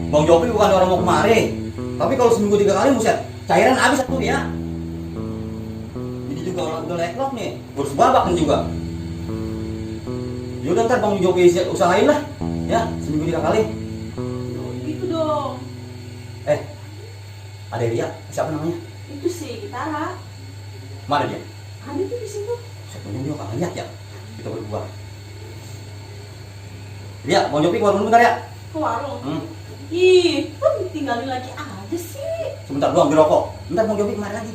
Bang Jopri bukan orang mau kemari. Tapi kalau seminggu 3 kali buset, cairan habis satu ya. Ini juga orang udah leklok nih, harus babak nih juga. Yaudah ntar Bang Jopri usahain lah, ya seminggu 3 kali. Gitu dong. Ada Ria, siapa namanya? Itu sih Tara. Mana dia? Ada tuh di situ. Saya punya dia nggak lihat ya. Kita berdua. Ria, Bang Jopri keluar dulu bentar ya. Ke warung. Ih, tinggalin lagi aja sih. Sebentar doang dirokok. Bentar Bang Jopri kemari lagi.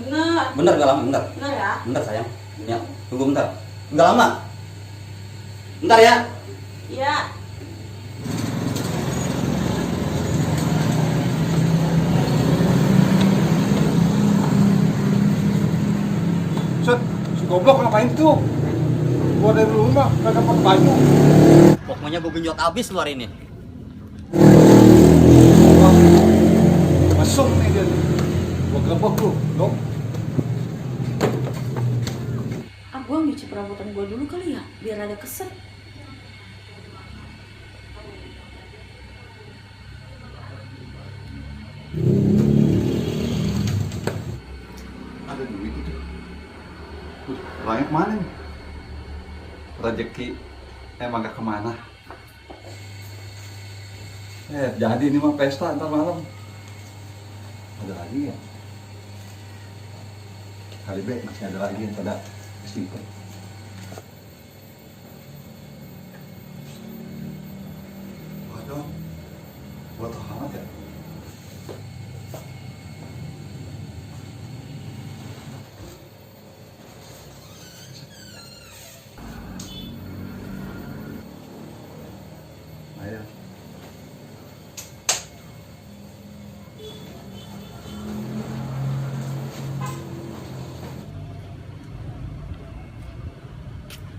Bener. Bentar nggak lama, bentar. Bener ya. Bentar sayang. Ya, tunggu bentar. Nggak lama. Bentar ya. Iya. Set, si goblok ngapain tuh? Gua dari rumah, gak dapat baju. Pokoknya gue genjot abis luar ini. Wah, mesum nih dia nih. Gua gebok lu, dong. Gua nyuci perabotan gua dulu kali ya, biar ada keset. Ada duit itu. Orangnya kemana nih? Rezeki emang gak kemana. Jadi ini mah pesta ntar malam. Ada lagi ya? Kali B masih ada lagi yang pada istiqomah. Waduh, buat hangat ya? Ayo.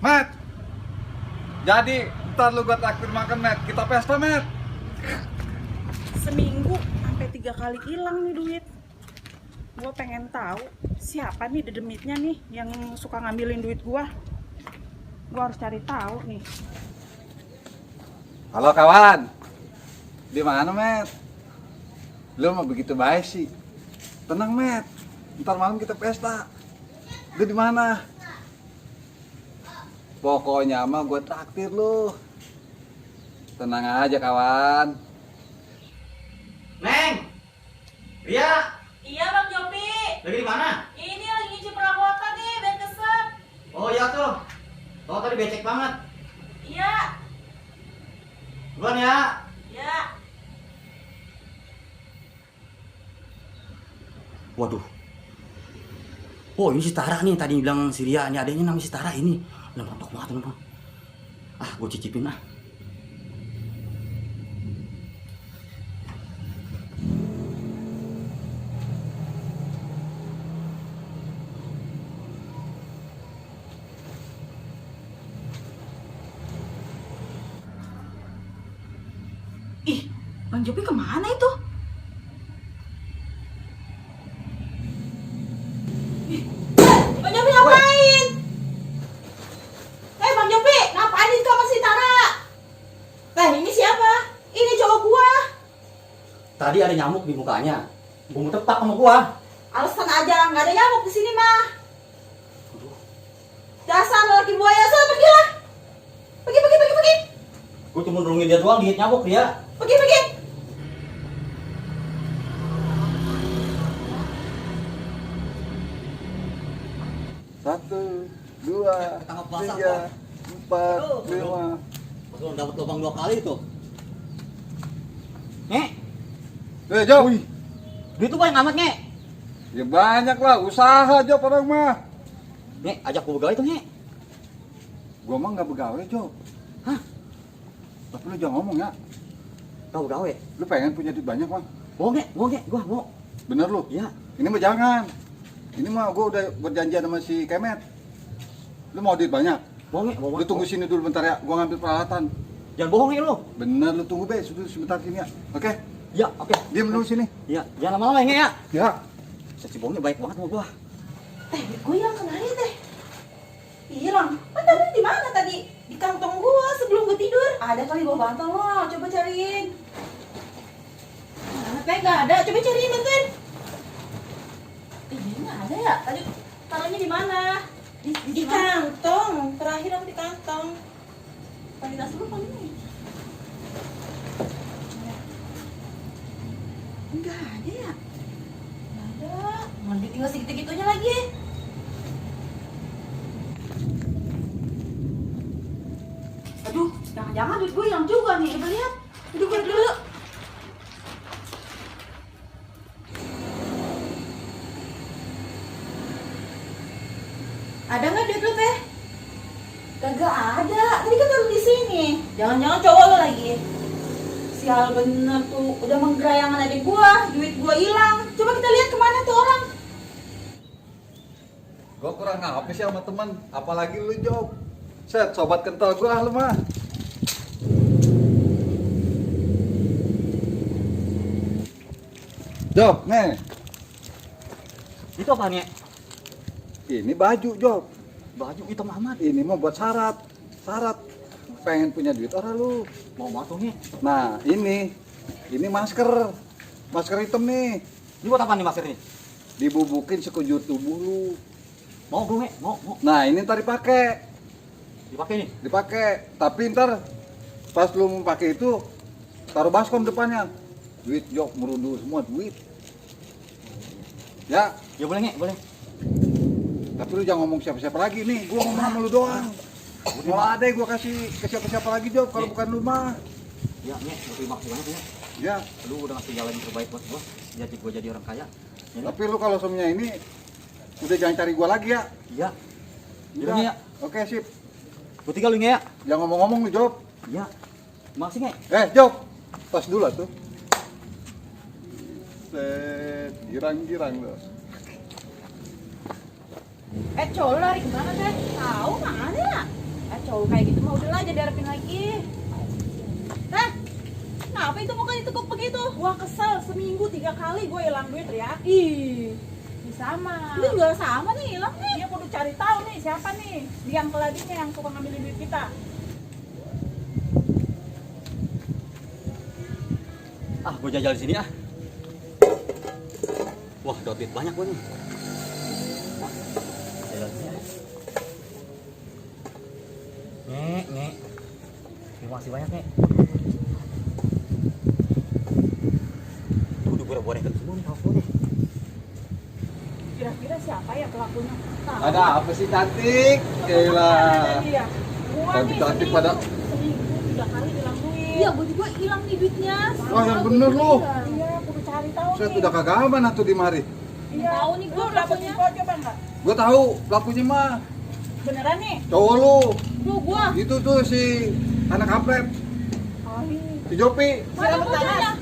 Matt, jadi ntar lu gua traktir makan, Matt. Kita pesta, Matt. Seminggu sampai 3 kali hilang nih duit. Gua pengen tahu siapa nih dedemitnya nih yang suka ngambilin duit gua. Gua harus cari tahu nih. Halo kawan, di mana, Matt? Lu mah begitu baik sih. Tenang, Matt. Ntar malam kita pesta. Lu di mana? Pokoknya mah gue traktir lu. Tenang aja kawan. Neng, Ria, Iya Bang Jopi. lagi di mana? Ini lagi nyuci perabotan nih, biar keset. Oh iya tuh. Oh tadi becek banget. Iya. Duluan ya. Iya. Waduh. Oh ini si Tara nih tadi bilang si Ria, ini adanya namanya si Tara ini. Udah mantap banget teman-teman. Gue cicipin ah. Ih, Bang Jopi kemana itu? Bang Jopi ngapain? Bang Jopi, ngapain itu sama si Tara? Ini siapa? Ini cowok gua. Tadi ada nyamuk di mukanya. Gue mau tepak sama gua. Alasan aja, nggak ada nyamuk di sini mah. Dasar lelaki buaya, sana pergilah. Pergi. Gue cuma nolongin dia doang, dihit nyamuk dia. Pergi. Satu, dua, Ketangkap basah, tiga, Pak. 4, 5. Betul dapat lubang 2 kali tuh. Jauh. Duit tuh banyak amat, Nge. Ya banyak lah, usaha aja orang mah. Nge, ajak gue begawe tuh, Nge. Gua mah nggak begawe, Jo. Hah? Tapi lu jangan ngomong ya. Kau begawe? Lu pengen punya duit banyak, Bang? Mau, Nge, gua mau. Bener lu? Iya. Ini mah jangan. Ini mah gua udah berjanji sama si Kemet. Lu mau duit banyak? Mau, Nge, mau. Lu tunggu sini dulu bentar ya, gua ngambil peralatan. Jangan bohong, Nge, lu. Bener, lu tunggu be, sebentar sini ya. Oke? Ya, oke. Diam dulu sini. Ya, jangan lama-lama, Nge, ya. Ya. Si bohongnya baik banget sama gua. Gue hilang kemarin teh. Hilang. Tadi di mana tadi? Di kantong gua sebelum gue tidur. Ada kali bawa bantal lo, coba cariin. Kayak nggak ada. Coba cariin bantuin. Ini nggak ada ya. Tadi taruhnya di mana? Di kantong. Terakhir aku di kantong. Apa di tas lu apa ini? Nggak ada ya. Nggak ada. Mau ditinggal segitu-gitunya lagi. Aduh, jangan-jangan duit gue hilang juga nih. Coba lihat. Aduh, gue dulu. Ada nggak duit lu, Teh? Kagak ada. Tadi kan taruh di sini. Jangan-jangan cowok lu lagi. Sial bener tuh. Udah menggerayangan adik gua. Duit gua hilang. Coba kita lihat kemana tuh orang. Gua kurang apa sih sama teman, apalagi lu Job. Set, sobat kental gua lu mah. Job, nih. Itu apa nih? Ini baju Job. Baju hitam amat. Ini mau buat syarat. Syarat. Pengen punya duit orang lu. Mau matungnya. Nah, ini masker. Masker hitam nih. Ini buat apa nih masker ini? Dibubukin sekujur tubuh lu. Mau bro, mau. Nah, ini ntar dipakai. Dipakai nih. Dipakai. Tapi ntar pas lu mau pakai itu taruh baskom depannya. Duit Job, merundu semua duit. Ya, Ya boleh nge, boleh. tapi lu jangan ngomong siapa-siapa lagi nih. Gua ngomong sama lu doang. Mau ada gua kasih ke siapa-siapa lagi Job kalau bukan lu mah. Ya nge, terima kasih banyak ya. Ya, Lu udah ngasih jalan yang terbaik buat gua. Jadi gua jadi orang kaya. Ya, tapi lu kalau semuanya ini udah jangan cari gua lagi ya. Iya. Udah. Ya. Oke, sip. Gua tinggal lu nge ya. Jangan ngomong-ngomong lu Job. Iya. Makasih nge. Job. Tas dulu tuh. Set, girang-girang lu. Cowok lu lari kemana, Teh? Tahu mana ya? Cowok kayak gitu mah udahlah, jadi harapin lagi. Teh, kenapa itu mukanya tekuk begitu? Gua kesel, seminggu 3 kali gue hilang duit ya. Ih, sama. Lu juga sama nih hilang nih. Dia kudu cari tahu nih siapa nih yang keladinya yang suka ngambilin duit kita. Ah, gua jajal di sini ah. Wah, dapat duit banyak gua nih. Jajal di sini. Nge. Terima kasih banyak, Nge. Udah gua borengkan semua nih teleponnya. Kira-kira siapa ya pelakunya? Tahu. Ada apa sih cantik? Gila. Cantik-cantik pada. Seminggu 3 kali hilang duit. Iya, gue juga hilang nih duitnya. Wah, yang bener lu. Iya, kudu cari tahu Saya nih. udah kagak aman atuh di mari. Iya. Tahu nih gue pelakunya. Coba enggak? Gua tahu pelakunya mah Beneran nih? cowok lu. Lu gua. Itu tuh si anak kampret, si Jopi. Mana pertanyaan?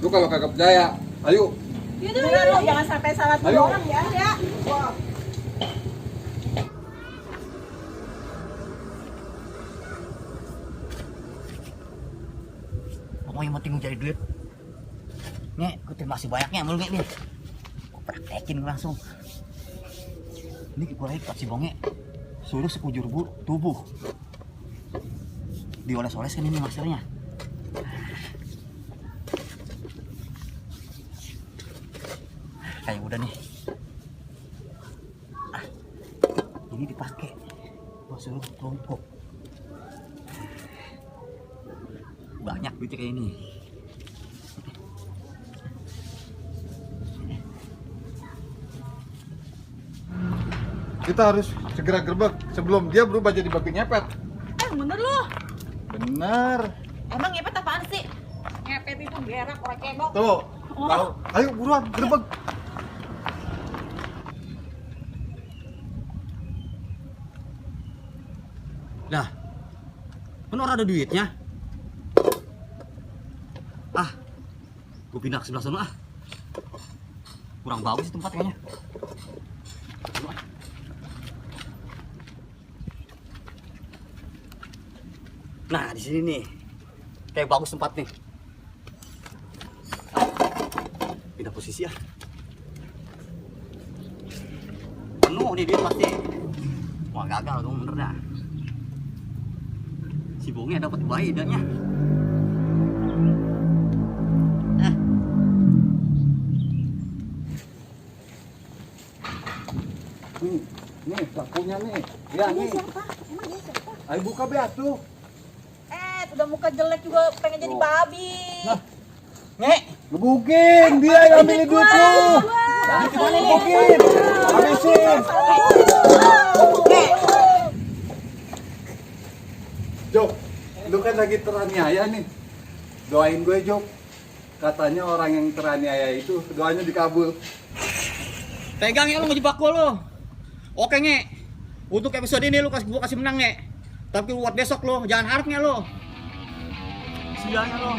Lu kalau kagak percaya, ayo. Yaudah, lu jangan sampai salah tuh Ayo. orang ya. Ya. Pokoknya yang penting gua cari duit. Nge, gua terima kasih banyaknya sama lu Nge nih. Gua praktekin langsung. Ini gua lagi kasih bonge. Suruh sekujur tubuh. Dioles-oles kan ini maskernya. Kayak udah nih. Ini dipakai. Gua suruh tumpuk. Banyak duitnya kayak ini. Kita harus segera gerbek sebelum dia berubah jadi babi ngepet. Bener lu. Bener. Emang ngepet apaan sih? Ngepet itu berak orang cebok. Tuh. Tahu. Ayo buruan gerbek. Nah, kan orang ada duitnya. Ah, gue pindah ke sebelah sana ah. Kurang bagus tempat kayaknya. Nah, di sini nih. Kayak bagus tempat nih. Pindah posisi ah. Penuh nih duit pasti. Wah, gagal dong bener dah. Si Bonge dapat bayi dannya. Nih, pelakunya nih. Ya Dia nih. siapa? Emang dia siapa? Ayo buka be atuh. Udah muka jelek juga pengen jadi Oh. babi. Nah. Nge, Gebukin, dia yang ambil duit lu. Gebukin, habisin. Jok, lu kan lagi teraniaya nih. Doain gue, Jok. Katanya orang yang teraniaya itu doanya dikabul. pegang ya lu ngejebak gua lu. Oke nge, untuk episode ini gua kasih menang nge. Tapi buat besok lu, jangan harap nge lu. Sialnya lu.